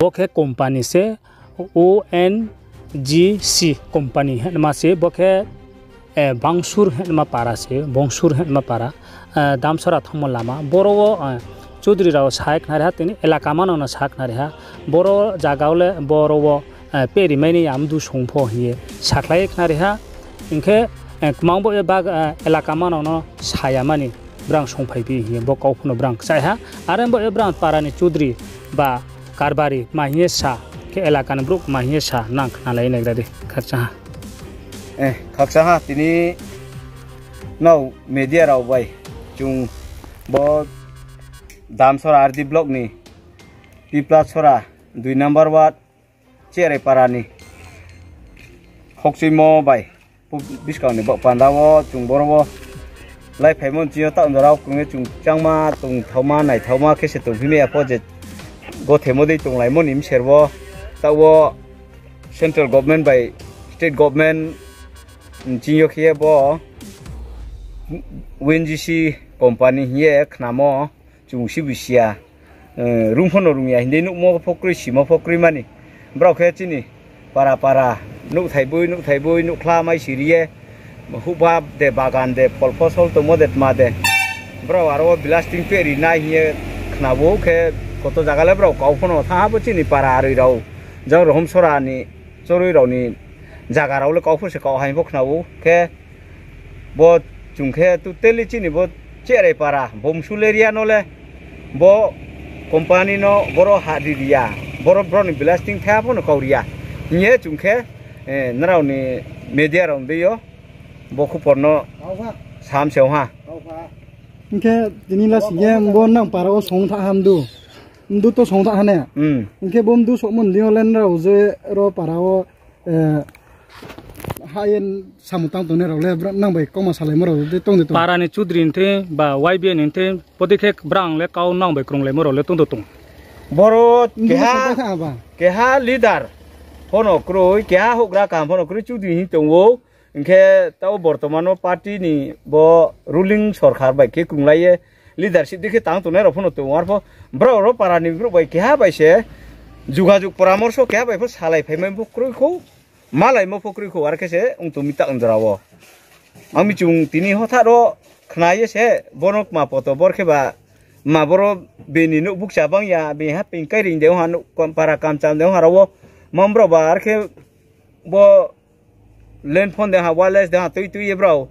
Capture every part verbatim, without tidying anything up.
Bo khe company se, O N G C company hingma se, bo khe, eh, Bangsur hingma para se, Bongsur hingma para, eh, Damsara thangmo lama. Boro wo, eh, Chaudhary rao sa ye khnari ha, tini elaka manang no sa khnari ha. Boro zaga wo le boro wo, eh, peri mai ni amdu song pho hing ye sakhlai ye khnari ha. Hing khe, eh, kmang bo ye bag, eh, elaka manang no sa ya mani brang songphai phi hing ye bo kau pho no brang kchai ha. Are bo ye brang para ni Chaudhary ba karbari kma hing ye sa, khe elaka ni brouh kma hing ye sa, nang khnalai naigra di, khakchang ha. Eh, khakchang ha, tini nrao media rao bai chung bo Damsora R D block ni Piplasora dui number ward Cherai para ni khokchuimo bai, bo buskang ni baoh panda wo chung boro wo laiphaimo ni ching yo taoh jora wo krung ye chung changma tongthaoma naithaoma khe se tongphi mai ya pho je gothemo dei tonglaimo ni bser wo taoh wo central government bai state government ni ching yo khe ye bo O N G C company hing ye khnamo chung sibu si ya, eh, rung pho no rung ya, hing di nuhmo pho kroi, simo pho kroi mani. Brao khe chini para para, nouhthai boi, nouhthai boi, nouhkhla mai si ri ye, huhba de, bagan de, phol phosol tongmo de, tma de. Brao aro blasting peh ri nai hing ye khna ou khe, koto zaga le brao kau pho no thanng ha bo chini para aroi rao, jang Rohom Sora ni, Choroi rao ni zaga rao le kau pho se kau haing pho khna ou khe, bo chung khe totally chini bo Cherai para, Bomsul area no le bo company no boro hah ri ri ya, boro, brao ni blasting thai pho no kau ri ya hing ye chung khe, eh, nrao ni media rao ni dei yo bo khupor no sam se ong ha. Hing khe tini la sing khe bo nang para wo song tha ha mdu. Mdu to song tha ha ne. Hmm. Hing khe bo mdu songmo ni dei yo le nrao je ro para wo, eh, ha ye samung tang tongnai rao le bra-, nang bai kauma salaimo rao de tong de tong. Para ni Chaudhary ni thing ba Y B A ni thing, bodei khe brang le kau nang bai krunglaimo rao le tong de tong. Boro keha, keha leader pho no kroi, keha houhgra kaham pho no kroi, Chaudhary hing tong ou. Hing khe taoh bortoman wo party ni bo ruling sorkar bai khe krunglai ye leadership dei khe tang tongnai rao pho no tong ou. Arpho brao ro para ni brouh bai keha bai se jugajug poramorso keha bai pho salai phaimai pho kroi khou, malaimo pho kroi khou, ar khe se ong tong mi taoh jora wo. Ang mi chung tini hothat ro khna ye se, bo no kma poto bor khe ba, ma boro bini nouh bukcha bang ya, bini ha ping kai ring de ong ha, nouh kam para kamcham de ong ha rao wo, ma brao ba ar khe bo land phone de ha, wireless de ha, tui tui ye brao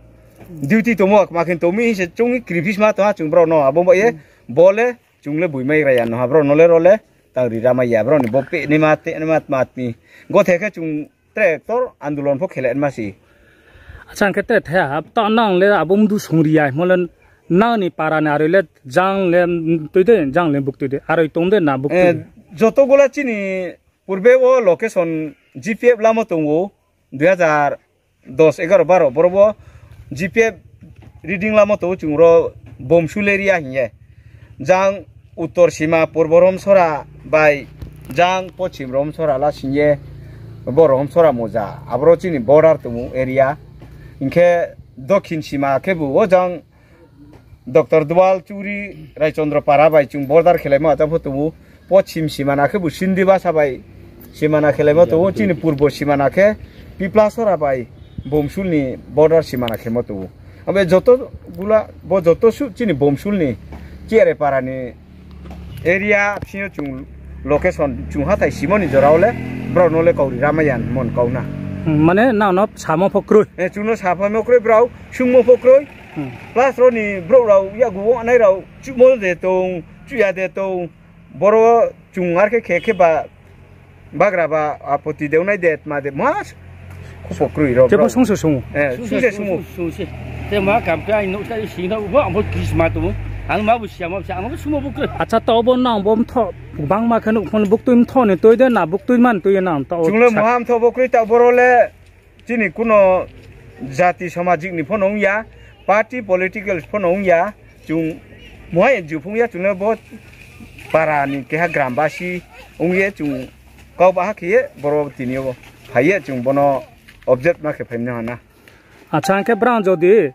duty tongmo kma khe tong mi hing se chung kri phi sma tong ha chung brao no, abo ba ye, bo le chung le boimai ra ya no ha, brao no le ro le tang ri ra mai ya, brao ni bo peh naima, teh naima, tma tmi. Gothe khe chung tre ktor andolon pho khelai ma se. Acha, hing khe tre the ha, taoh nang le abo mdu song ri ya hingmo le nang ni para ni aroi le jang le tuide, jang le buktui de, aroi tong de na buktui de? Joto gula chini purbe wo location G P F lamo tong ou, dui hajar dos, egaro, baro, boro wo G P F reading lamo tong ou chung ro Bomsul area hing ye. Jang uttor sima Purbo Rohom Sora bai jang pochim Rohom Sora la sing ye, bo Rohom Sora moja, aboro chini border tong ou area. Hing khe dokhin sima khebu o jang Doctor Dual Churi Raichondro para bai chung border khelaimo acha pho tong ou. Pochim simana khebu Sindi Basa bai simana khelaimo tong ou. Chini purbo simana khe Piplasora bai Bomsul ni border simana khemo tong ou. Abo joto gula, bo joto suh chini Bomsul ni Cherai para ni area bsing yo chung location chung hathái simo ni jora wo le brao no le kauri ramai ya mon kau na. Mane nang no samo pho kroi? Chung no saphaimo kroi, brao sungmo pho kroi. Plus ro ni brouh rao yakgu wo nai rao chuhmo de tong, chuh ya de tong, boro chung ar khe khe khe ba bagra ba apoti de ongnai de tma de ma khupo kroi ro. Jepho sung se sung ou. Sung se sung ou. Te ma kam khe aini nouh sa sing tha bo ang bo kisma tong ou. Ang ma bo siya ma bo siya, ang bo sumo bo kroi. Acha, taoh bo nang bo mthoh bangma khe nouh phone buktui mthoh ni tui de na buktui man tui ye nang taoh. Chung le maha mthoh bo kroi taoh boro le. Chini kuno jati samajik ni pho no ong ya, party political pho no ong ya, chung muha N G O phung ya, chung no bo para ni keha gram basi ong ye chung kau baha khe ye boro tini yo phai ye chung bono observe ma khe phai mano ha na. Acha, hing khe brang jodi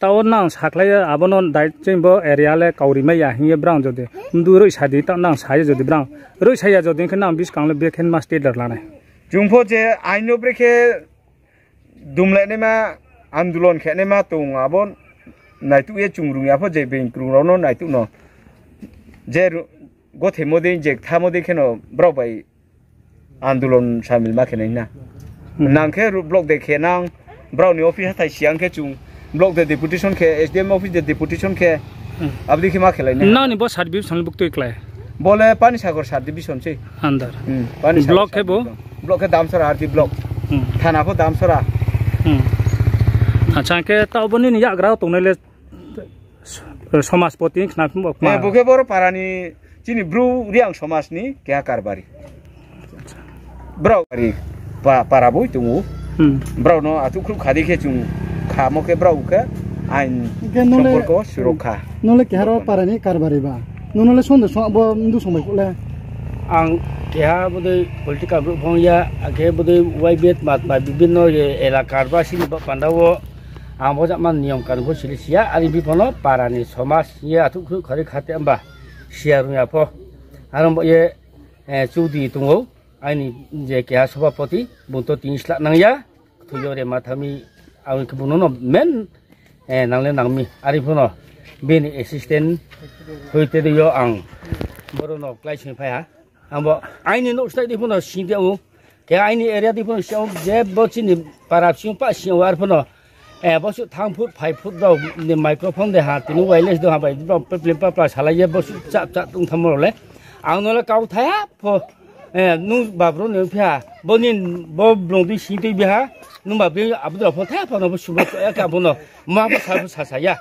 Taoh nang sakhlai ye abo no dai chini bo area le kauri mai ya hing ye brang jodi. Mdu roih sa di, taoh nang sa ye jodi brang. Roih sa ya jodi hing khe nang buskang le bekhe ma step lanai. Chung pho je ain no brekhe dumlainaima, andolon khenaima tong abo naituh ye chung rung ya pho je being krung rao no naituh no. Je ru-, gothemo dei, je kthamo dei kheno brao bai andolon samil ma khe nai na. Nang khe ru-, block de khe nang, brao ni office hathái siya khe chung, block de deputation khe, S D M office de deputation khe, abo dei khe ma khe lai nai. Nang ni bo sub division le buktui klái? Bo le Panisagar sub division sei. Under. Block khe bo? Block khe Damsora R D block. Thana pho Damsora. Acha, hing khe taoh bo nini yakgra wo tongnai le, somajpoti khna phi bo kma? Bo khe boro para ni, chini Bru Reang somaj ni keha karbari. Brao kari pa-, para boi tong ou. Brao no athuh khruh kha dei khe chung khamo khe brao khe ain somporko surokha. Nung le keha ro para ni karbari ba? Nung no le song de song bo mdu song bai khuh le? Ang keha bodei political brouh phang ya, akhe bodei Y B A tma tma bibhinno ye elakar ba sini ba panda wo ang bo jama niyom kanun pho sili siya, ani biphang no para ni somaj ye athuh khruh kha dei kha te hamba siya rung ya pho. Aro bo ye, chudri tong ou, aini je keha sobhapoti, bung to tini slah nang ya, kthoi yo re ma thanng mi, ang khe bung no men, nang le nang mi, are pho no, bini assistant hoite dei yo ang boro no kláisoing phai ha. Ang bo aini nouh slái dei pho no sing de ou, khe aini area dei pho no sing ou, je bo chini para bsing pah sing ou, are pho no, bosuh thanng phut phai phut rao ni microphone de ha, tini wireless de ha bai, brao peplim papla salai ye bosuh chap chap tong thanngmo rao le. Ang no le kauthai ha pho, nung ba bro ni phi ha, bo ni, bo blung dei sing tui bi ha, nung ba bro abo de rao pho thai pho no bo subo ya khe ang pho no, ma pho sa pho sasa ya.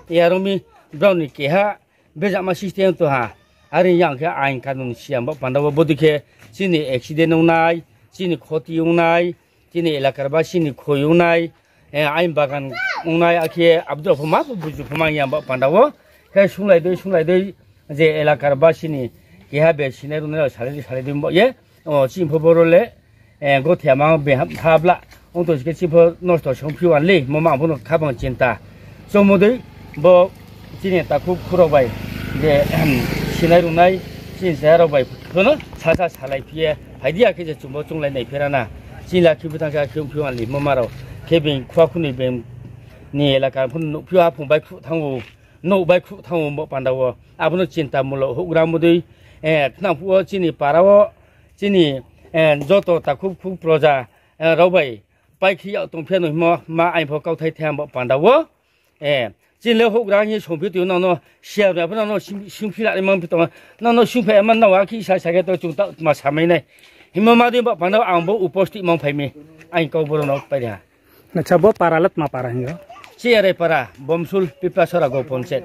Aro mi brao ni keha bejama system tong ha. Are yang khe ain kanun siya ba panda wo bodei khe chini accident ong nai, chini khoti ong nai, chini elakar ba chini khoi ong nai, ain bagan ong nai, akhe abo de rao pho ma pho buju pho mang ya ba panda wo. Khe sunglai dei, sunglai dei, je elakar ba chini keha be sinai rungnai rao salai dei, salai dei bo ye. O, chini pho boro le, gothe ama beham kha bla. Ong tong si khe chini pho nosto song phi wan le, mo ma ang pho no khaphang chinta. Choungmo dei, bo chini takhu khu rao bai, je, sinai rungnai, chini chaya rao bai, pho no sasa salai phi ye, phai di ya khe je chung bo chounglai nai phera na. Chini la khe bthang sa khe ong phi wan le, mo ma rao. Khe being khua khunoi being ni elakar pho no nuh phi yo, aphung bai khruh thanng ou, nouh bai khruh thanng ou bo panda wo. Abo no chinta mulo houhgra mo dei, khnang phuh wo chini para wo, chini, joto takhu khu proja, rao bai pai khe yag tong phi ya no himo ma ain pho kauthai thai ha bo panda wo. Chini le houhgra hing ye songphi tong ou, nang no siya rao pho nang no sing-, singphi la ni mang phi tong, nang no singphai ma nang akhe sa sa khe to chung ta ma samai nai. Himo ma dei bo panda wo ang bo uposthit mang phai mi, ain kau boro no pai ri ha. Acha, bo para le tma para hing yo? Chiyarai para, Bomsul, Piplasora, Gopon se.